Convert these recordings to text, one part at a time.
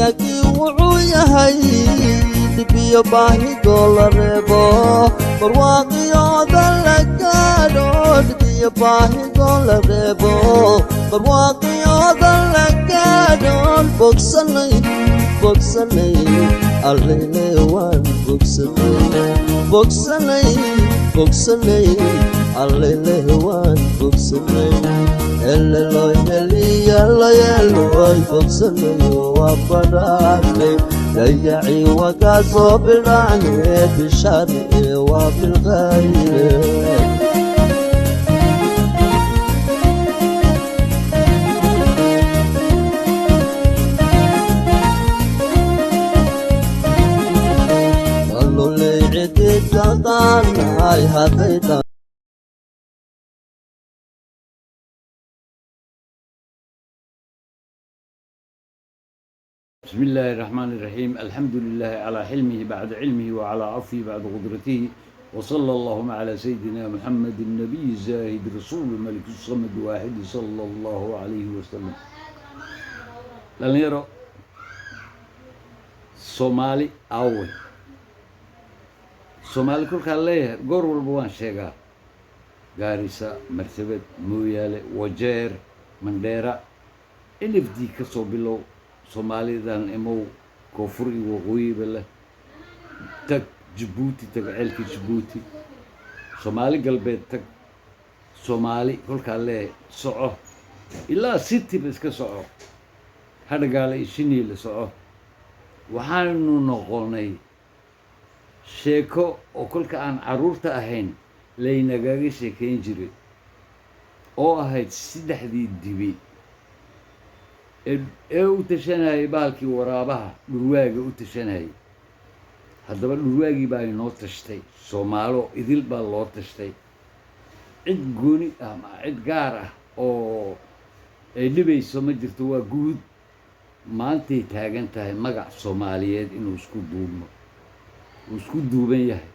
Wanaagii wuxuu yahay dibiyo baahidoo la reebo, barwaaqiyooda la gaadho. Dibiyo baahidoo la reebo, barwaaqiyooda la gaadho. Bogsanay, bogsanay, allele waan bogsanay, bogsanay, bogsanay, allele waan bogsanay. Eleloy heliyalayeloy, bogsanayo waa badhaadhay. Dayaci waa kaa soo bidhacne, bishaare waa bilkhayre. Aloley cidi taqaanay hadday. بسم الله الرحمن الرحيم، الحمد لله على حلمه بعد علمه وعلى عفوه بعد قدرته، وصلى اللهم على سيدنا محمد النبي الزاهد رسول الملك الصمد واحد صلى الله عليه وسلم. Dhalinyaro Soomaali aawey? Soomaali kolkaan leeyahay, goor walba waan sheegaa: Gaarisa, Marsabed, Mooyaale, Wajeer, Mandheera, NFD ka soo bilow, Soomaalidan imow, koonfur iyo waqooyiba leh, tag Jabuuti, tag ceelka Jabuuti, Soomaali Galbeed tag. Soomaali kolkaan leeyahay, soco ilaa Cityba, iska soco Hadhagaale iyo Shiniile, soco. Waxaanu noqonay sheeko oo kolka aan carruurta ahayn laynagaga sheekayn jiray, oo ahayd saddexdii dibi ee u tashanayay bahalkii waraabaha, dhurwaaga u tashanayay. Haddaba dhurwaagii baa inoo tashtay. Soomaalo idil baa loo tashtay. Cid gooni ah ma cid gaar ah oo ay dhibayso ma jirto, waa guud. Maantay taagan tahay magac Soomaaliyeed inuu isku duubno, uu isku duuban yahay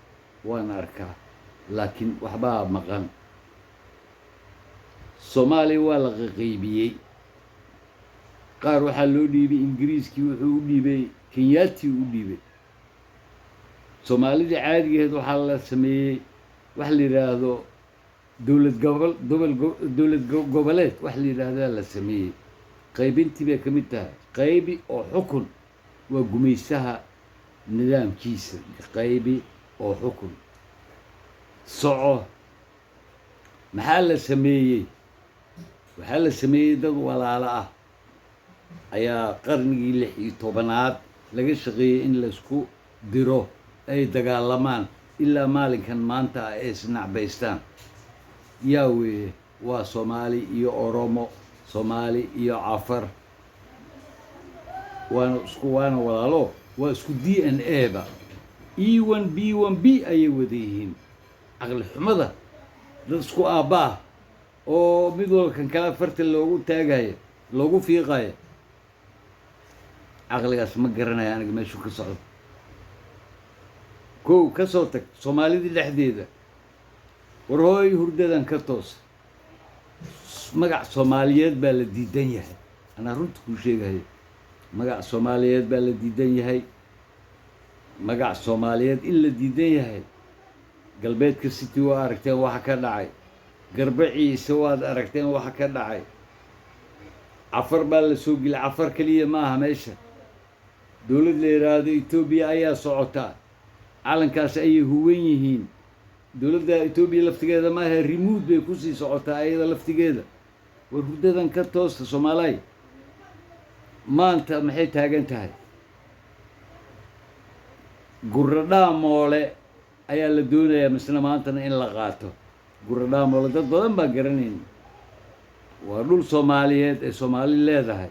waan arkaa, laakiin waxbaa maqan. Soomaaliya waa la qaqaybiyey. Qaar waxaa loo dhiibay Ingiriiskii, wuxuu u dhiibay Kenyaati, u dhiibay Soomaalidii caadigeed. Waxaa la sameeyey wax la yidhaahdo dowlad gobol, dobol, dowlad goboleed wax la yidhaahdaa la sameeyey. Qaybintii bay ka mid tahay. Qaybi oo xukun waa gumaysaha nidaamkiisa. Qaybi oo xukun. Soco. Maxaa la sameeyey? Waxaa la sameeyey dad walaalo ah ayaa qarnigii 16aad laga shaqeeyey in laysku diro, ay dagaalamaan ilaa maalinkan maanta ah ay isnacbaystaan. Yaa weeye? Waa Soomaali iyo Oromo, Soomaali iyo Cafar. Waana isku, waana walaalo, waa isku DNA ba, E1 B1 B ayay wada yihiin. Caqli xumada, dad isku aabba ah oo mid walba kan kale farta loogu taagaya, loogu fiiqaya. Caqligaas ma garanaya aniga meeshuu ka socdo. Kow, ka soo tag Soomaalidii dhexdeeda. War hooy, hurdadan ka toos. Magac Soomaaliyeed baa la diidan yahay. Anaa runta kuu sheegayo, magac Soomaaliyeed baa la diidan yahay. Magac Soomaaliyeed in la diidan yahay, galbeedka City waa aragteen waxa ka dhacay, Garbaciise waad aragteen waxa ka dhacay. Cafar baa la soo geliyay. Cafar keliya ma aha meesha. Dowlad la yidhaahdo Etoobiya ayaa socotaa, calankaas ayay huwan yihiin. Dowladda Etoobiya laftigeeda maaha, remote bay kusii socotaa ayada laftigeeda. War hurdadan ka toosta, Soomaalay. Maanta maxay taagan tahay? Guradhaamoole ayaa la doonayaa misna maantana in la qaato. Guradhaamoole dad badan baa garanayn, waa dhul Soomaaliyeed ee Soomaali leedahay.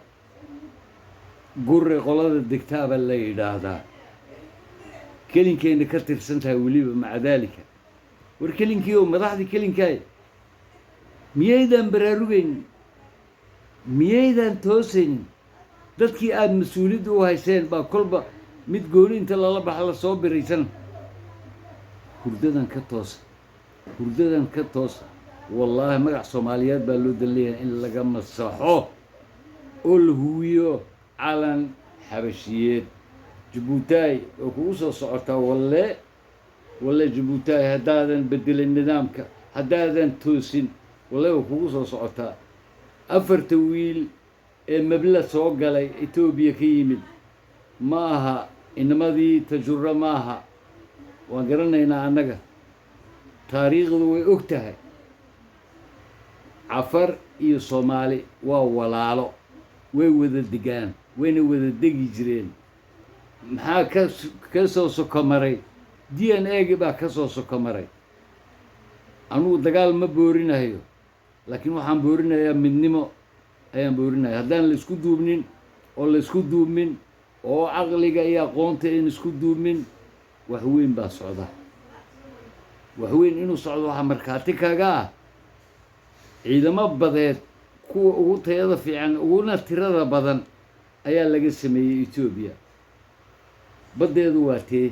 Gure qolada degtaaba la yidhaahdaa, kelinkayna ka tirsan tahay weliba. Maca daalika, war kelinkii oo madaxdii kelinkaay, miyaydaan baraarugaynin? Miyaydaan toosaynin? Dadkii aada mas-uuliyadda u hayseen baa kolba mid gooni inta lala baxa la soo biraysan. Hurdadan ka toosa, hurdadan ka toosa. Wallaahi, magac Soomaaliyeed baa loo dan leeyahay in laga masaxo oo la huwiyo calan. Xabashiyeed. Jabuutaay oo kugu soo socotaa. Walle, walle, Jabuutaay, haddaadan bedelin nidaamka, haddaadan toosin, walle waa kugu soo socotaa. Afarta wiil ee mabla soo galay Etoobiya ka yimid ma aha inamadii Tajura, ma aha. Waan garanaynaa annaga, taariikhdu way og tahay. Cafar iyo Soomaali waa walaalo, way wada degaan, wayna wada degi jireen. Maxaa ka soo soko maray? DNA-gi baa ka soo soko maray. Anugu dagaal ma boorinayo, laakiin waxaan boorinayaa midnimo ayaan boorinaya. Haddaan la isku duubnin oo la isku duubmin oo caqliga iyo aqoonta in isku duubmin, wax weyn baa socda. Wax weyn inuu socdo waxaa markhaati kaga ah ciidamo badeed kuwa ugu tayada fiican uguna tirada badan ayaa laga sameeyey Etoobiya. Baddeedu waa tee?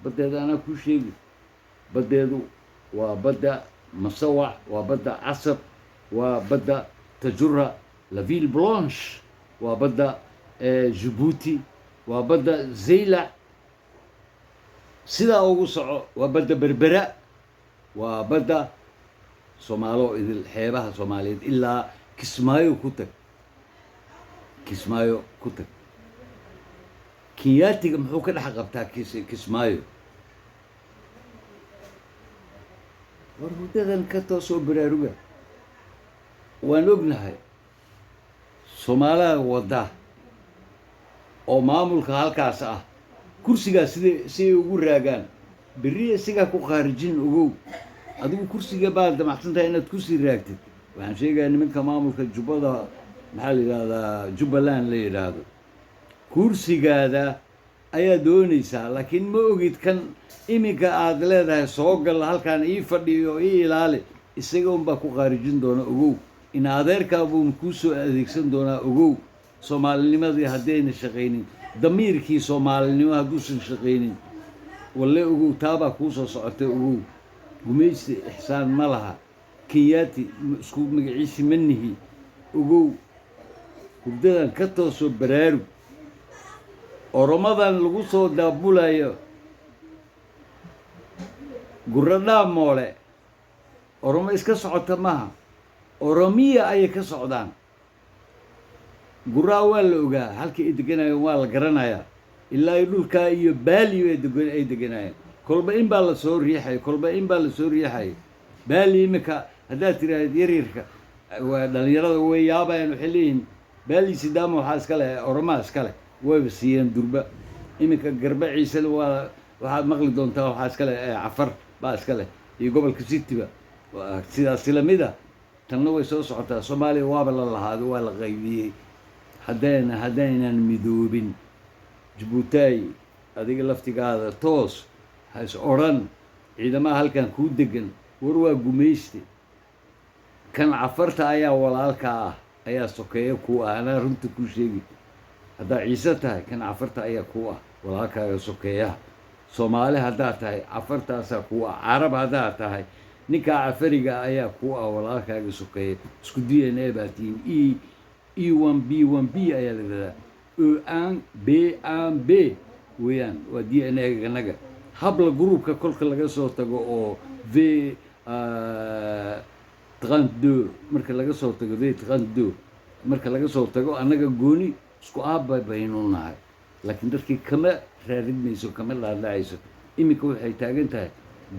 Baddeeda anaa kuu sheegi. Baddeedu waa badda Masawac, waa badda Casab, waa badda Tajura, la Ville Blanche, waa badda Jabuuti, waa badda Zaylac. Sidaa ugu soco, waa badda Berbera, waa badda Soomaalo idil, xeebaha Soomaaliyeed ilaa Kismaayo ku tag, Kismaayo ku tag. Kenyaatiga muxuu ka dhex qabtaa Kismaayo? War hurdadan ka toosoo baraaruga. Waan ognahay Soomaaliha wadda oo maamulka halkaas ah kursigaas sida si ay ugu raagaan, berri isagaa ku khaarijin. Ogow, adigu kursiga baad damacsan tahay inaad kusii raagtid. Waxaan sheegayaa nimanka maamulka Jubbada, maxaa la yidhahdaa, Jubbaland la yidhaahdo, kursigaada ayaa doonaysaa, laakiin ma ogid kan iminka aad leedahay soo gal halkaan ii fadhiyo ii ilaali, isaga unbaa ku khaarijin doona. Ogow, in adeerkaa buun kuu soo adeegsan doonaa. Ogow, soomaalinimadii haddayna shaqaynin, damiirkii soomaalinimo hadduusan shaqaynin, walle ogow, taabaa kuu soo socotay. Ogow, gumaysi ixsaan ma laha. Kenyaati isku magaciisi ma nihi. Ogow, hurdadan ka toosoo baraarug. Oromadan lagu soo daabulayo Guradhaa Moole, Oromo iska socota maaha. Oromiya ayay ka socdaan. Guraa waa la ogaa halkii ay deganayeen, waa la garanayaa. Ilaa ay dhulkaa iyo Baali ay deganayeen. Kolba in baa la soo riixay, kolba in baa la soo riixay. Baali imika haddaad tiraahid yaryarka, waa dhalinyarada, way yaabayaan. Waxay leeyihiin Baali Sidaama waxaa iska leh Oromaa iska leh, wayba siiyeen durba. Iminka Garba Ciisena waa waxaad maqli doontaa waxaa iska leh Cafar baa iska leh iyo gobolka Citiba. Waa sidaasi lamid a. Tanna way soo socotaa. Soomaaliya waaba la lahaado, waa la qaybiyey. Haddaynan midoobin, Jabuutaay, adiga laftigaada toos ha is odhan ciidamaha halkan kuu degan. War waa gumayste. Kan Cafarta ayaa walaalkaa ah, ayaa sokeeyo kuu ah. Anaa runta kuu sheegi. Haddaa Ciise tahay, kan Cafarta ayaa kuu ah walaalkaaga sokeeyaha. Soomaali haddaad tahay, Cafartaasaa kuu ah. Carab haddaad tahay, ninkaa Cafariga ayaa kuu ah walaalkaaga sokeeya. Isku DNA baa tihiin. E E 1 B 1 B ayaa la yidhahdaa, E 1 B 1 B weeyaan, waa DNA ganaga. Habla groupka kolka laga soo tago oo V 32 marka laga soo tago, V 32 marka laga soo tago, annaga gooni isku aabba baynu nahay, laakiin dadkii kama raaridmayso, kama dhaadhacayso. Iminka waxay taagan tahay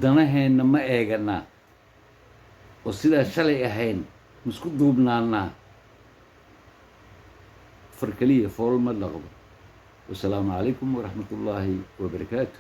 danaheenna ma eeganaa oo sidaa shalay ahayn maisku duubnaanaa? Far keliya fool ma dhaqdo. Wasalaamu calaykum waraxmat ullaahi wabarakaatu.